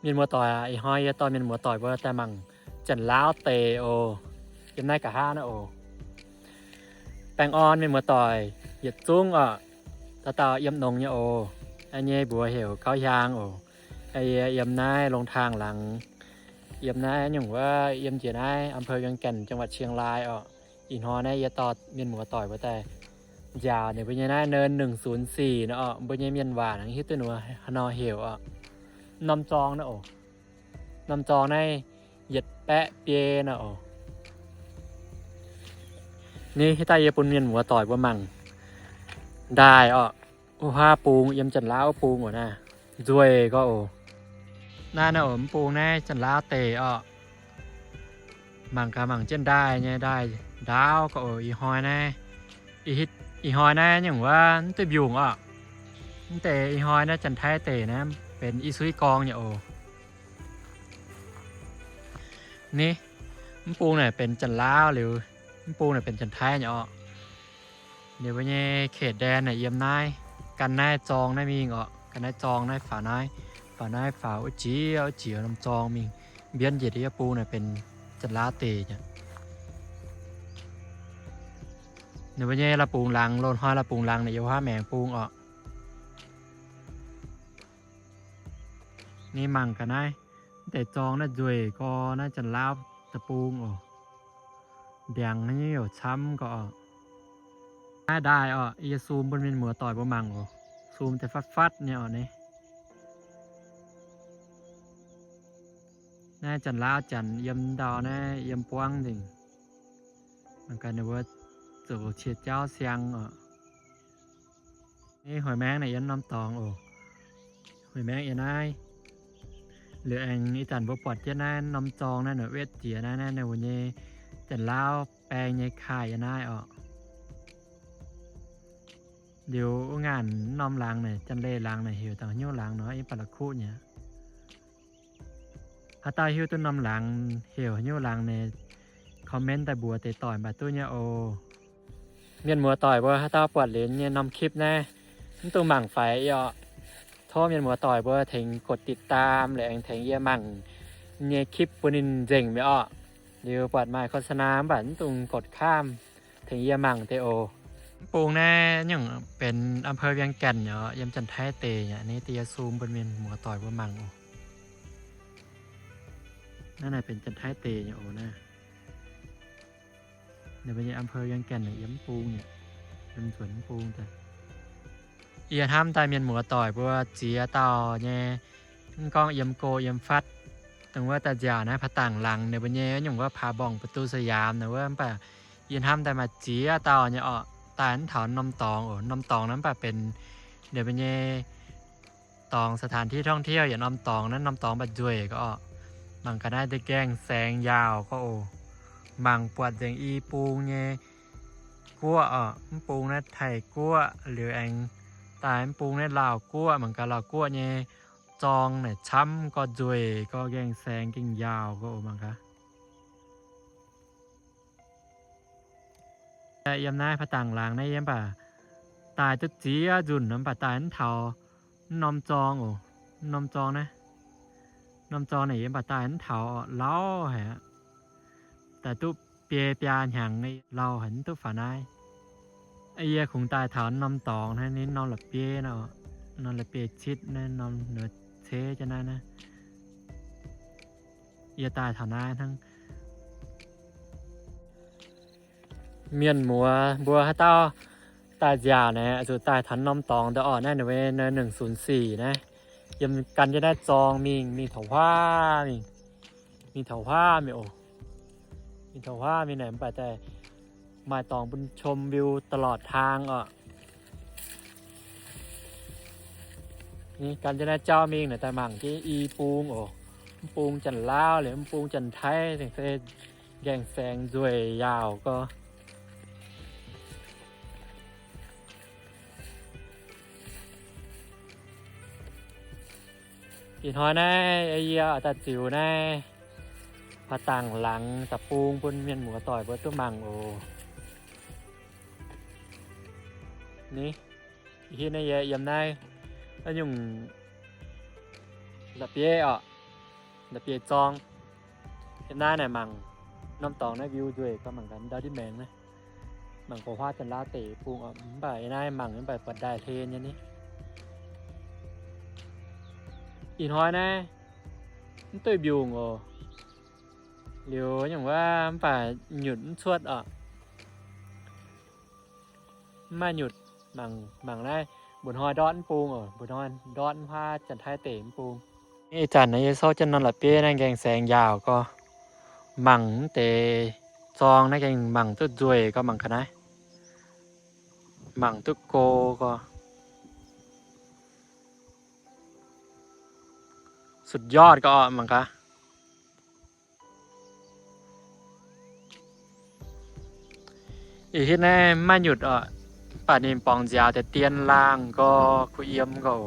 Mienh muoz-doic aac, ih hnoi yie dorh mienh muoz-doic mbuo daaih mangc Janx-Laauv deic oc. Yiem naaiv nqa'haav naaiv oc. Baengh orn mienh muoz-doic yietc zungv oc. Dauh dauh yiem longx nyei oc. Yie nyei mbuox heuc Gauv Hiaang oc. Yie yiem naaiv Longc Taangh laangz, yiem naaiv nyungc wuov, yiem njiec naaiv อำเภอเวียงแก่น จังหวัดเชียงราย oc. Ih hnoi naaiv yie dorh mienh muoz-doic mbuo daaih nziaauc ninh mbuo nyei naaiv เนินหนึ่งศูนย์สี่ naaiv oc. Mbuo nyei mienh waac aengx hiuv duqv ninh mbuo haaix nor heuc oc. Norm zorng naaiv oc. Norm zorng naaiv yietc baeqv biei naaiv oc. Ni, hitv daaih yie bun mienh muoz-doic mbuo mangc ndaaih oc. Wuov huaav bung yiem Janx-Laauv wuov bung oc naaiv, nzueic gorx oc. Naaiv naaiv oc, mv bung naaiv Janx-Laauv deic oc. Mangc gaax, mangc jienv ndaaih nyei, ndaaih ndaauv gorx oc. Ih hnoi naaiv, ih hnoi naaiv nyungc wuov mv duqv mbiungc oc. Mv deix ih hnoi naaiv Janx-Taiv deic naaiv benx i suiv gorng nyei oc. Ni, mv bung naaic benx Janx-Laauv liuz, mv bung naaic benx Janx-Taiv nyei oc. Ninh mbuo nyei เขตแดน naaic yiem naaiv, gan naaiv zorng naaiv mingh oc. Gan naaiv zorng naaiv faaux naaiv, faaux naaiv faaux wuov jiex wuov jiex norm zorng mingh. Mbienv njiec yie bung naaic benx Janx-Laauv deic nyei. Ninh mbuo nyei la'bungx laangz, loz-hnoi la'bungx laangz naaic yiem wuov huaav maengx bung oc. Ni mangc gaax naaiv, mv deix zorng naaiv nzueic gorx, naaiv Janx-Laauv deic-bung oc. Ndiangx nyei youc camv gorx oc. Naaiv ndaaih oc, yie zoom bun mienh muoz-doic mbuo mangc oc. Zoom deix fatv fatv nyei oc ni. Naaiv Janx-Laauv Janx yiem ndau naaiv yiem buangv nzengc. Mangc gaax ninh mbuo zoux qiex jauv siang oc. Ni, hueix maengv naaic yiem norm dorngx oc. Hueix maengv yiem naaiv. Liuz aengx ih zanc mbuo buatc jienv naaiv norm zorng naaiv, naaiv wetv jiex naaiv, naaiv ninh mbuo nyei Janx-Laauv baeng nyei kaaih yiem naaiv oc. Liuz wuov ngaanc norm laangz naaic, Janx-Leih laangz naaic heuc dangh hnyouv laangz nor, yie baac la'kuqv nyei. Haaix dauh hiuv duqv norm laangz heuc haaix nyungc laangz naaic, comment daaih mbuox deix doic mv baac duqv nyei oc. Mienh muoz-doic mbuo haaix dauh buatc liuz nyei norm คลิป naaiv, mv dungx mangc faix oc. Tov mienh muoz-doic mbuo tengx กดติดตาม liuz aengx tengx yie mangc nyei คลิป bun ninh nzengc mi'aqv oc. Liuz buatc maaih โฆษณา mv baac mv dungx กดข้าม, tengx yie mangc deix oc. Mv bung naaiv nyungc benx อำเภอเวียงแก่น nyei oc, yiem Janx-Taiv deic nyei. Ni, da'yie zoom bun mienh muoz-doic mbuo mangc oc. Naaiv naaic benx Janx-Taiv deic nyei oc naaiv. Ninh mbuo nyei อำเภอเวียงแก่น naaic yiem mv bung nyei, yiem nzuonx mv bung daaih. Yie hnamv daaih mienh muoz-doic mbuo ziex dauh nyei, mv gorngv yiem go yiem fatv, dongh wuov daaih nziaauc naaiv ผาตั้งหลัง ninh mbuo nyei nyungc wuov ผาบ่องประตูสยาม naaic wuov, mv baac yie hnamv daaih maaih ziex dauh nyei oc, daaih mv taux norm dorngx oc. Norm dorngx naaiv mv baac benx ninh mbuo nyei dorngx สถานที่ท่องเที่ยว yietc norm dorngx naaiv, norm dorngx mv baac nzueic gorx oc. Mangc gaax naaiv deix gaengh saengx yaauc gorx oc. Mangc buatc nzengc i bung nyei guoqv oc. Mv bung naaiv Taiv-Guoqv, liuz aengx daaih mv bung naaiv Laauh Guoqv. Mangc gaax Laauh Guoqv nyei zorng naaic camv gorx, nzueic gorx, gaengh saengx gengh yaauc gorx oc. Mangc gaax. Yiem naaiv ผาตั้งหลัง naaiv yie mv baac daaih duqv ziex nzunc mv baac daaih mv taux norm zorng oc. Norm zorng naaiv, norm zorng naaic yie mv baac daaih mv taux, lauh haic aqv. Daaih duqv biei biaa hnyangx, lauh haic, mv duqv faaux naaiv. Yie kungx daaih taux norm dorngx naaiv, ninh norm la'bieiv naaiv, norm la'bieiv-citv naaiv, norm nor ceix jienv naaiv naaiv. Yie daaih taux naaiv hnangv. Mienh muoz mbuo haaix dauh daaih nziaauc naaic, zuqc daaih taux norm dorngx daaih oc. Naaiv ninh mbuo nyei หนึ่งศูนย์สี่ naaiv, yiem gan jienv naaiv zorng mingh, mingh taux huaav mingh, mingh taux huaav mingh oc. Mingh taux huaav mingh naaic mv baac daaih maaih dorngx bun ชมวิวตลอดทาง oc. Ni, gan jienv naaiv jauv mingh naaic daaih mangc jienv i bung oc. Mv bung Janx-Laauv liuz mv bung Janx-Taiv se nqaengh saengx nzueic yaauc gorx. Ih hnoi naaiv yie daaih ziux naaiv ผาตั้งหลัง da'bung bun mienh muoz-doic mbuo duqv mangc oc. Ni, hitv naaiv yie yiem naaiv, naaiv nyungc la'bieiv oc. La'bieiv-zorng. Yiem naaiv naaic mangc norm dorngx naaiv view nzueic gau, mangc gaax ndau ndiev maengx naaiv. Mangc gorx huaav Janx-Laauv deic bung oc, mv baac yiem naaiv mangc mv baac buatc ndaaih hlen nyei ni. Ih hnoi naaiv mv duqv mbiungc oc. Liuz nyungc wuov mv baac nyutc mv cuotv oc. Mv maaih nyutc. Mangc, mangc naaiv, mba'hnoi ndortv mv bung oc, mba'hnoi ndortv mv huaav Janx-Taiv deic mv bung. Ih zanc naaiv yie souv jienv norm la'bieiv naaiv gaengh saeng njaaux gau. Mangc mv deix zorng naaiv gaengh mangc duqv nzueic gau, mangc ga'naaiv. Mangc duqv go gau. Sut yaac gau, mangc gaax. Ih hitv naaiv mv maaih nyutc oc, mv baac ninh borngz nziaaux deix dien laangh gau, kuh yiem gau.